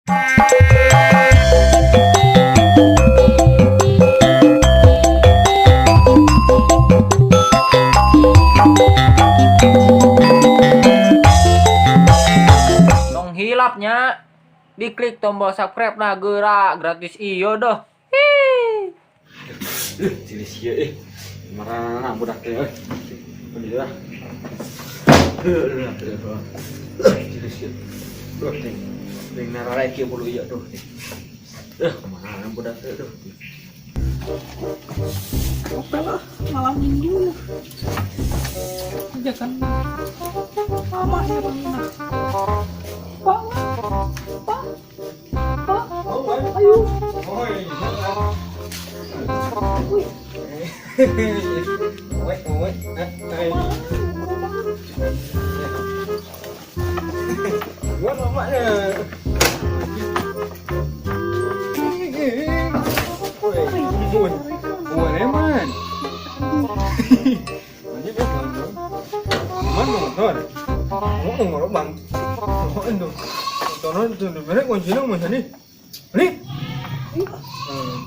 Tong hilap nya, diklik tombol subscribe nah geura, gratis iyo doh. Hii. Sini sia eh. Marana budak teh euy. Bener lah. Sini sia. Duh, ting. Ting nararek kieu bulu ieu duh. Kemana budak teh duh. Oke lah, malam minggu. Kerjakan mama ya Bang. Pak, Pak, Pak, ayo. Wih,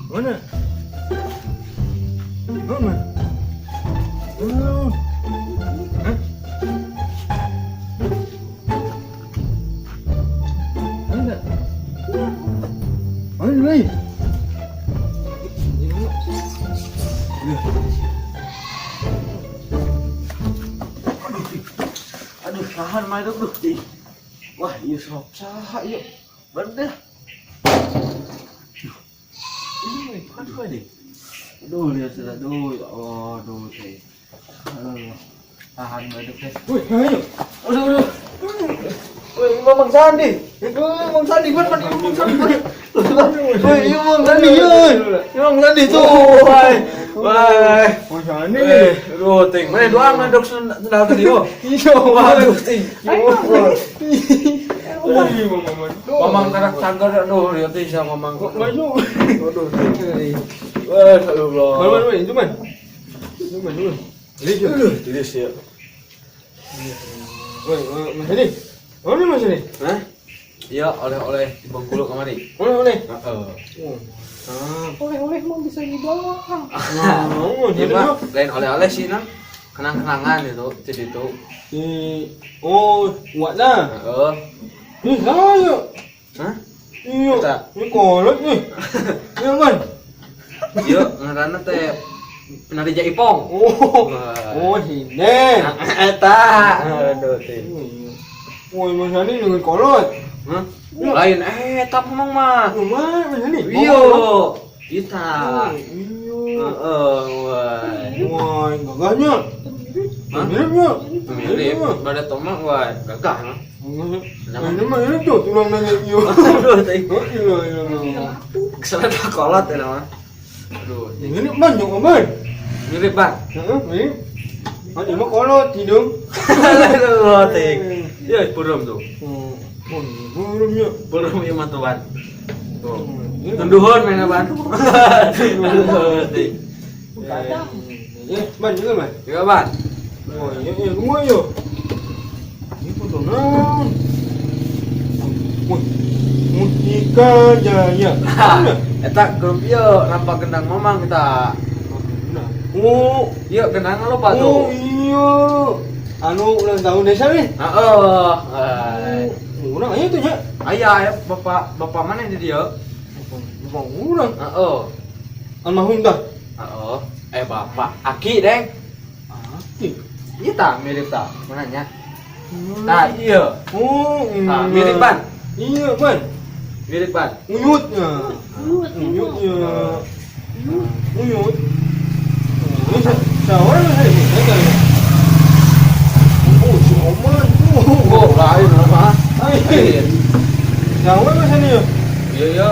Mana? Mana? Hah? Mana? Mana ni? Aduh, tahan mah itu duh. Ih. Wah, ieu sok saha ieu? Bener. Ini aduh ini. Aduh, lihat sudah aduh, ya Allah, aduh teh. Aduh. Tahan mah itu teh. Woi, ayo. Aduh, aduh. Woi, Mamang Sandi. Itu Bang Sandi, ban ban Bang Sandi. Woi, iya Bang Sandi, iya. Bang Sandi tuh. Woi. Woi. Bang Sandi. Aduh, ting. Mana doang ngadok sendal tadi, oh. Iya, Waduh, ting. Iya, Bang Maman. Mamang karak canggar aduh, lihat teh sama Mamang. Kok maju? Aduh, ting. Wah, Allah. Man, man, man, itu man. Itu man, itu man. Aduh, tiris ya. Woi, Mas Sandi. Oh, ini Mas Sandi. Hah? Iya, oleh-oleh di Bengkulu kemari. Oleh, oleh. Heeh. Oh. Ah. oleh-oleh mau bisa dibawa. Oh, Iya, jadi Pak. Lain oleh-oleh sih, Nang. Kenang-kenangan itu, jadi itu. Si oh, buat lah. Heeh. Ih, saya. Hah? Iya. Kita. Ini kolot nih. Iya, Man. Iya, ngaranna teh penari jaipong. Oh. Wah. Oh, hinden. Eta. Aduh, teh. Woi, Mas Sandi dengan kolot. Hah? Lain eta ngomong mah. Oh, Man, Mas Sandi. Iya. Kita. Oh, iya. Heeh, wah. Wah, gagahnya. Hah? Miripnya. Mirip, pada tomak wah, gagah. Nah. Ini mah ini tuh tulang nanya iyo. Aduh, teh. Oh, iya, iya. iya. Kesana tak kolot ya nama. Aduh, Ini man juga man. mirip bang. Heeh, mirip. Ah, ini mah kolot hidung. Aduh, teh. Ya, burung tuh. Oh, oh, burungnya. Burung ieu mah tuh, Ban. Tuh. Tunduhun mainnya, Ban. Aduh, teh. Eh, man juga man. Ya, Ban. Oh, iya, iya, semua yo. Ini foto naon? Wah, Mustika Jaya. Mana? Eta grup ieu rampak gendang mamang kita. Oh, Ieu gendang lupa oh tuh. iya. Anu ulang tahun desa nih. Heeh. Oh, urang aya tuh nya. Aya, aya bapak bapak mana di dieu? Bapak urang. Heeh. Almarhum dah. Heeh. Eh bapak Aki deng. Aki. Iya tak mirip tak? Mananya? Nah, iya. Oh, Nah, mirip ban. Iya, ban. Mirip ban. Uyutnya. Uyutnya. Uyut. Oh, ini seorang saya ini, saya tahu. Oh, si Oman. Oh, lain apa? Lain. Seorang mas ini ya? Iya, iya.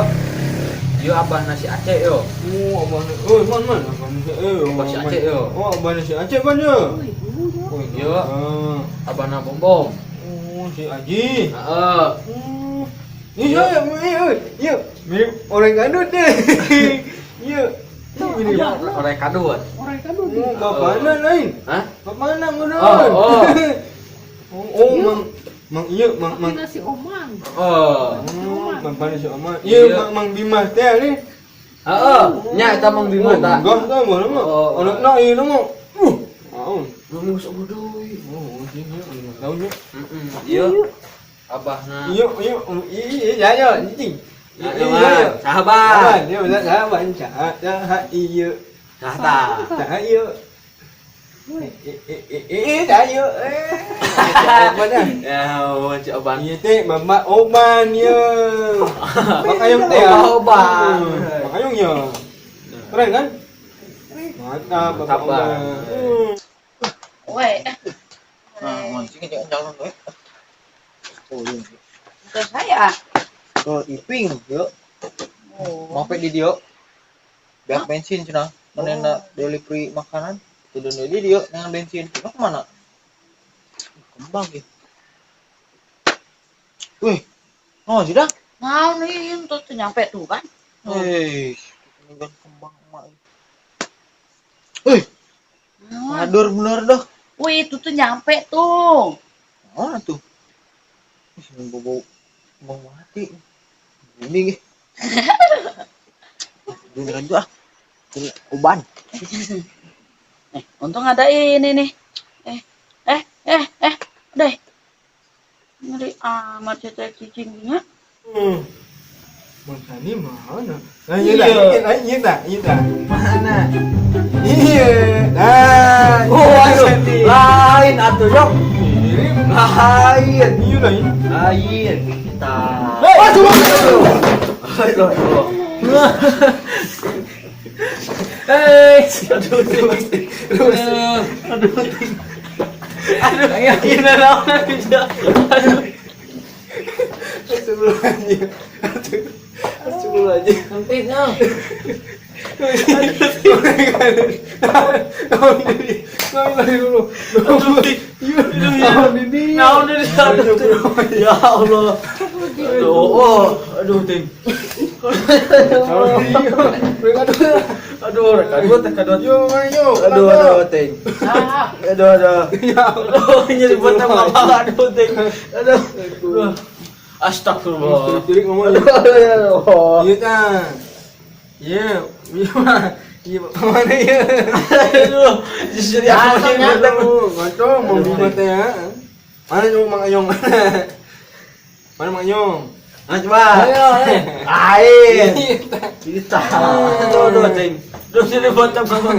Iya abah nasi Aceh yo. Oh, abah. Oh, man, man. Abah nasi eh, Abah si Aceh yo. Oh, abah nasi Aceh ban ya. Oh, Iya. Ah. Abah na bom bom. Oh, si Aji. Heeh. Oh. Iya, iya, iya. Mirip orang kadut deh. Iya. Mirip. Orang kadut. Orang kadut. Oh, bapaknya lain. Hah? Bapaknya mana? Oh, oh. Oh, oh, mang. Mang iya, Mang Mang. Nasi Oman. Oh. Oh, Mang Pani si Oman. Iya, Iya. Mang Mang Bima teh nih. Heeh, nya eta Mang Bima tah. Enggak, tah mana mah. Oh. Anakna ieu mah. Naon? Belum geus bodoh. Oh, sih, iya, tahu nya. Heeh, iya. Abahna. Iya, iya, iya, iya, ya, ya, anjing. Iya, Iya, iya. sahabat. Iya, benar, sahabat. Saha, saha, iya. Tah tah. Saha, iya. Wih, Eh, eh, eh, eh, saha, iya. Eh, mana? Ya, cik Oban. Iya teh, Bapak Oban ya. Bang Ayung teh. Bapak Oban. Bang Ayung ya. Keren kan? Mantap, Bapak Mantap, Oban. Bang. Weh, Nah, mancing jangan jalan we. Oh, iya. bukan saya. Ke Iping, yuk. Oh. Mampir di dia. Biar bensin cenah. Mana delivery makanan. Turun di dia dengan bensin. Cuma kemana? Kembang ya. Wih. Oh, sudah. Mau nih, tuh tuh nyampe tuh kan. Oh. Wih, ini kan kembang emak. Wih, Nah. ngadur bener dah. Wih, itu tuh nyampe tuh. Mana tuh? Ih, ini bau kembang mati. Ini nih. Beneran juga ah. Ini oban. Untung ada ini nih. Eh, eh, eh, eh, deh. Ngeri amat cecek cicingnya. Hmm. Bang Sani mana? Nah, iya dah, iya dah, iya dah, iya dah. Mana? Iya. Nah, Oh, aduh. Sani. Lain atuh, Yok. Mirip. Lain. Iya dah, iya. Lain. Tah. Aduh, aduh. Aduh, aduh. Hei, aduh, aduh, aduh, aduh, ini naon bisa. Aduh, Astagfirullahaladzim. Aduh. Astagfirullahaladzim. Sempit no. Naon ini? Naon ini dulu. Naon ini? Naon ini? naon ini aduh, ya Allah. Aduh, oh, aduh, ting. Naon ini? Mereka tuh. Aduh, reka dua, teh dua. Yo, yo. Aduh, aduh, ting. Ah, Aduh, aduh. Ya Allah. Aduh, nyeri buat apa aduh, ting. Aduh. Aduh. Astagfirullah. Jadi ngomong. Aduh, aduh. Iya kan. Iya, iya mah. Iya, mana ya? Aduh, jadi aku Langsung, ya. Aduh, ngaco mau bima teh ya. Mana tuh Mang Ayong? Mana Mang Ayong? Nah, coba. Ayo, ayo. Lain. Kita. Aduh, aduh, ting. Aduh, sini buat apa? Aduh,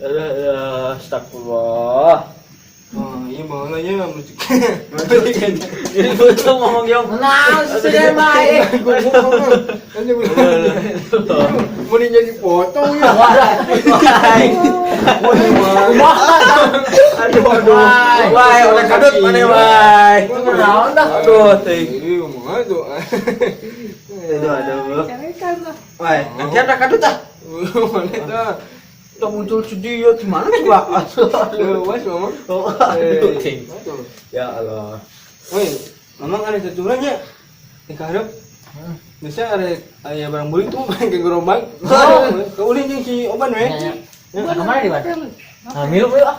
aduh, astagfirullah. Oh, iya bawa aja musik. Jadi buat ngomong yang Nah, sudah baik. Mau jadi potong ya. Wah. Aduh, aduh. Wah, oleh kadut mana, wah. Naon dah. Aduh, ting. Iya, mau aduh. Aduh, aduh. Carekan lah. Wah, nanti ada kadut ah. Mana tuh? Udah muncul studio di mana coba? Aduh, aduh. Aduh, wes mama. Oh, aduh, ting. Aduh. Ya Allah. Woi, mamang ada saturannya. Di hareup. Biasa ada aya barang beli tuh ke gerobak. Oh. Keulin jeung si Oban we. Ya, ya. Kemana di, Ban? Nah, milu yuk ah.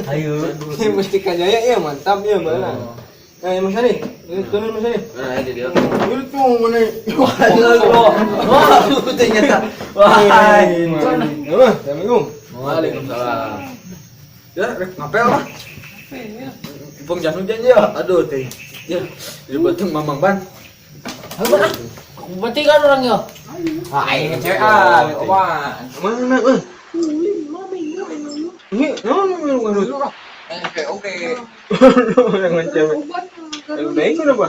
Ayo. Ini Mustika Jaya ya mantap ya bala. Nah, Mas Sani, ini turun Mas Sani. Nah, ini dia. Ini tuh mana? Aduh, aduh, ternyata. Wah. Wah, Assalamualaikum. Waalaikumsalam. Ya, rek ngapel lah. Apel. Mumpung jan hujan ya. Aduh, teh. Ya, jadi batang mamang ban. Ayo, Ban, ah. Berarti kan orang yo. Ah, aing cewek ah, oban. Mana, eh? Ulin, mami, mami, Ini, naon ini lu kan? Oke, oke. Jangan cewek. Obat. Yang baik kenapa?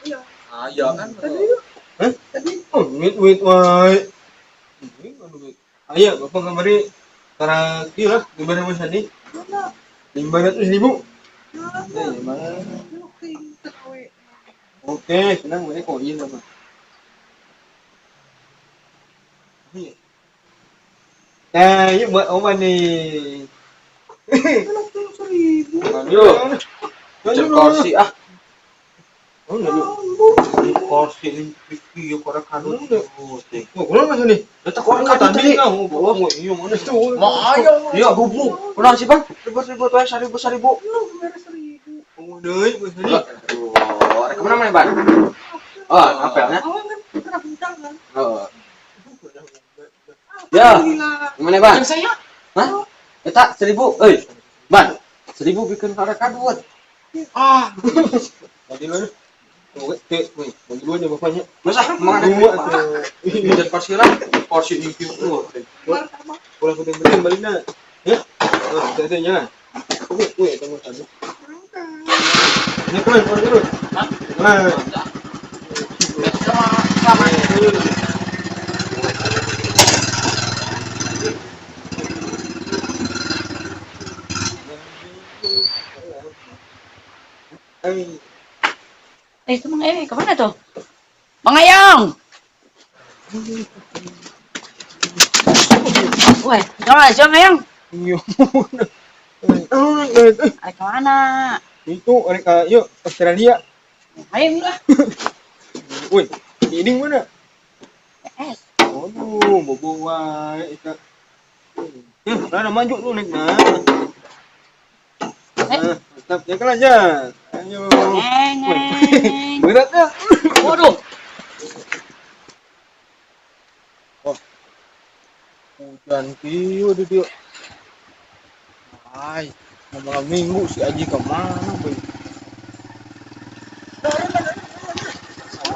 Iya. Ah, iya kan. Tadi yuk. Hah? Tadi. Oh, wait, wait, wait. Ini aduh, wait. Ayo, Bapak kembali karena iya lah, gimana Mas Adi? Mana? 500.000. Mana? Eh, mana? Oke, terawih. Oke, senang boleh kok iya Bapak. Iya. Nah, ini buat Oman nih. Langsung 1.000. Aduh. Cek kursi ah. Oh, enggak. Kursi ini iya korek kadut. Oh, teh. Oh, kurang Mas Adi? Eta korek kadut tadi. Oh, iya mana tuh? Mau ayo. Iya, gubuk. Ulah sih, Bang. Ribut-ribut wae 1.000 1.000. Lu beres 1.000. Oh, deui Mas Adi. Kemana mana, Ban? Oh, apelnya. Awang kan pernah bintang kan. Oh. Ya. Alhamdulillah. Kemana, Ban? Saya. Hah? Eta 1000, euy. Ban, 1000 bikin karek duit. Ah, Bagi lu. Oke, wih, bagi dua aja bapaknya. Masa mang ada Dua tuh. Dan porsi lah, porsi itu. Martabak. Pulang ke penting balina. Ya. Oh, ada nya. Oke, wih, tunggu tadi. Ini kan, turun. Hah? Nah. Sama sama. Eh, Eh, itu Mang Eyong kemana tuh? Mang Eyong! Weh, kemana sih Mang Eyong? iya. Ada kemana? Itu mereka yuk Australia. Ayo lah. Woi, ini mana? Es. Aduh, bobo wae eta. Nah, maju tuh naik nah. Nah, tetap ya kan aja. Ayo. Ngeng, ngeng. Berat ya. Waduh. Hujan kieu di dieu. Ai, mau malam minggu si Aji kemana, boy?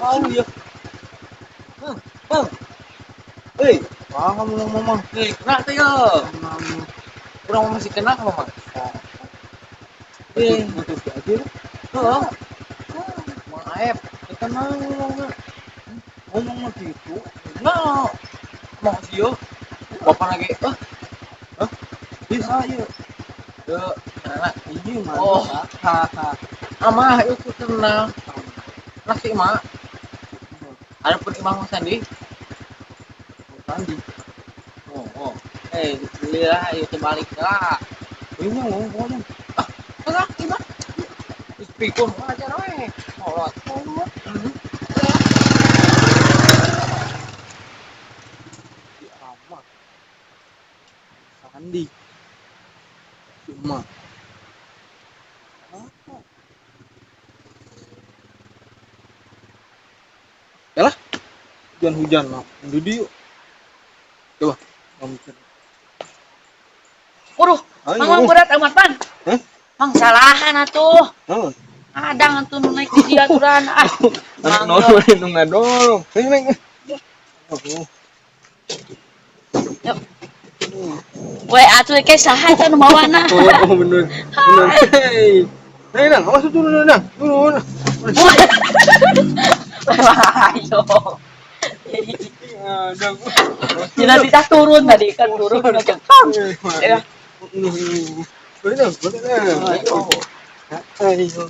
Tahu ya. Bang. Hei, ah kamu ngomong mah. Nih, kena tuh ya. Kurang masih kena apa, Mang? Eh, Motor si Aji. heeh. Mang Aep, Kita nang ngomongnya. Ngomong mah gitu. Nah, mau sih yo. Bapak lagi, eh, Bisa ya. ya, nah, Ini mah. Oh. Haha. amah itu tenang. Nasi mak. Ada pun Imam Sandi. Sandi. Oh, oh. Eh, lihat ayo terbalik lah. Ini ngomong pokoknya. Ah, enggak, Imam. Terus pikun aja we. Molot. Si Ahmad. Sandi. Si Emak. Yalah, hujan-hujan mah. Dudi yuk. Coba, kamu mikir. Waduh, Ayo. Mang, Mang berat amat, Pan. Hah? Mang salahan atuh. Naon? Adang atuh nu naik di dia aturan. Ah. Anak Mang, nolong, nu ngadorong. Ayo, naik. Oh. Yuk. Weh, atuh ke saha eta nu mawana? Oh, bener. Bener. Hei. Naik, Nang. Awas turun, Nang. Turun. Wah, ayo. Ada. Tidak tidak turun tadi kan turun aja. Ya. Boleh, Nang. Boleh, Nang. Ayo. Ayo.